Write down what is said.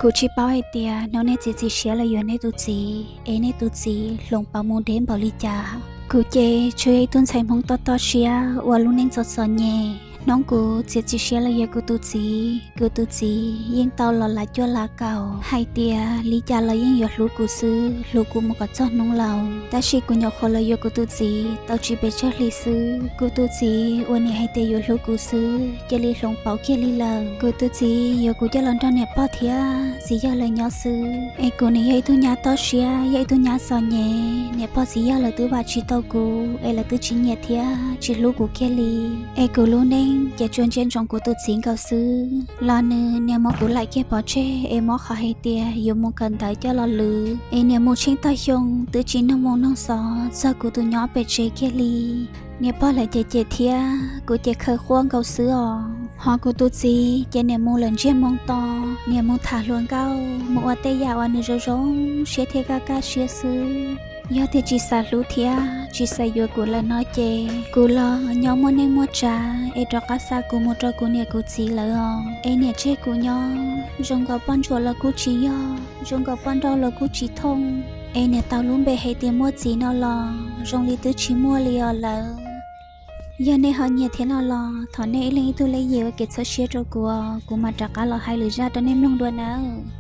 Kuv tsis paub hais tias hnub nej txiav txim siab los yuav nej tus txiv es nej tus txiv hloov pauv mus deb npaum li cas. Kuv ces tsuas yog ib tug ntxhais Hmoob toj toj siab ua lub neej txom txom nyem. Hnub kuv txiav txim siab los yuav kuv tus txiv, kuv tus txiv yeej tau los lav cuaj lav kaum hais tias li cas los yeej yuav hlub kuv xwb, hlub kuv mus kom txog hnub laus. Tab sis kuv nyuam qhuav los yuav kuv tus txiv tau tsis pes tsawg hli xwb, kuv tus txiv uas niam hais tias yuav hlub kuv xwb cia li hloov pauv kiag li lawm. Kuv tus txiv yuav kuv coj los nrog niam pog thiab txiv yawg lawv nyob xwb, es kuv nws yog ib tug nyab toj siab, yog ib tug nyab txom nyem. Niam pog txiv yawg lawv twb vam tsis tau kuv, es lawv twb tsis nyiam thiab tsis hlub kuv kiag li. Es kuv lub neej ces tsuas ntsia ntsoov kuv tus txiv nkaus xwb, los nws niam muab kuv laim kiag pov tseg es muab qhov hais tias yuav mus kawm ntawv coj los lwv, es niam mus tsheej tog xyoo twb tsis noog moo noog xov txog kuv tus nyob pem tsev kiag li. Niam pog lawv ces cem thiab kuv ces khaws quaj nkaus xwb os. Ho kuv tus txiv ces niam mus lawm ntsiag moo to, niam mus tham hluas nkauj, mus ua tej yam uas nws zoo zoo siab thiab kaj kaj siab xwb. Yog tias tsis xav hlub thiab tsis xav yuav kuv lawm no ces kuv los nyob muaj neej muaj tsav es rov qab xa kuv mus rau kuv niam kuv txiv lawv os. Es niam tseg kuv nyob zoo nkaus poj ntsuam los kuj tsis yog, zoo nkaus poj nrauj los kuj tsis thooj, es niam tau lub npe hais tias muaj txiv no los zoo li twb tsis muaj li os lawv. Yog nej ho nyiam thiab no los thov nej ib leeg ib tug like ua kev txhawb siab rau kuv, kuv mam rov qab los hais lwm zaj rau nej mloog dua nawb.